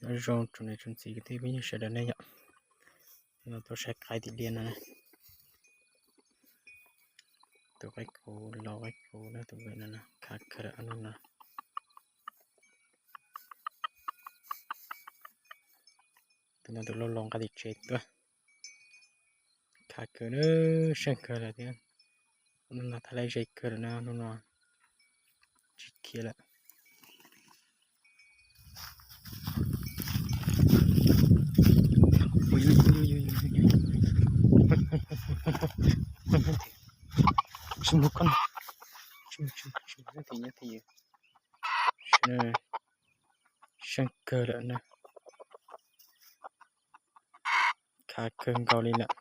Nyob zoo tsoom niam tsoom txiv kwv tij phooj ywg sawv daws nej yom. Hnub no tuaj saib qaib tim liaj no na. Tus qaib qus, lau qaib qus na, tus no khav kawg lawm hnub no. Tus no tus lau lau nqa tim tsev tuaj. Khav kawg na, seej kawg lawm thiab. Hnub no thaj laj ze kawg lawm na, hnub no tsis khiav lawm. Tsis mus koj, tsis mus, tsis mus nyob tim, nyob tim. Seej kawg lawm na. Khav kawg nkaus li lawm.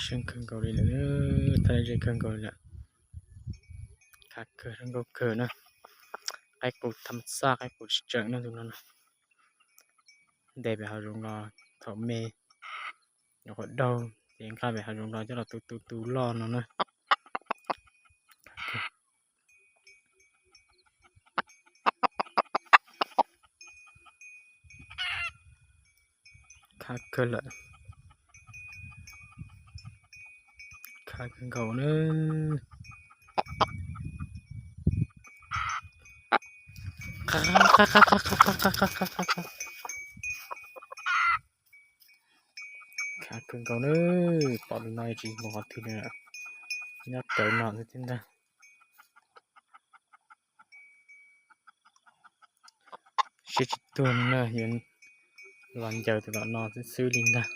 Seej kawg nkaus li lawm, thaj laj ze kawg nkaus li lawm. Khav kawg zoo nkauj kawg na. Qaib qus tham xaj, qaib qus tsis tseem na tus no na. Ntes pem hav zoov los thaum me nyuam qhuav daug ces nqa pem hav zoov los coj los tu tu tu loj no na. Khav kawg lawm. Khav kawg nkaus na. Khav kawg nkaus na. Pom li no tsis mus qhov twg li lawm, nyob rawv no xwb thiab ntag. Siab tsis tuag na, yuav los ncaws tus tom no xwb xwb li ntag.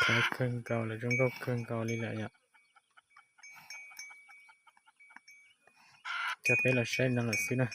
Khav kawg nkaus lawm, zoo nkauj kawg nkaus li lawm yom. Coj peb los saib no lawm xwb na.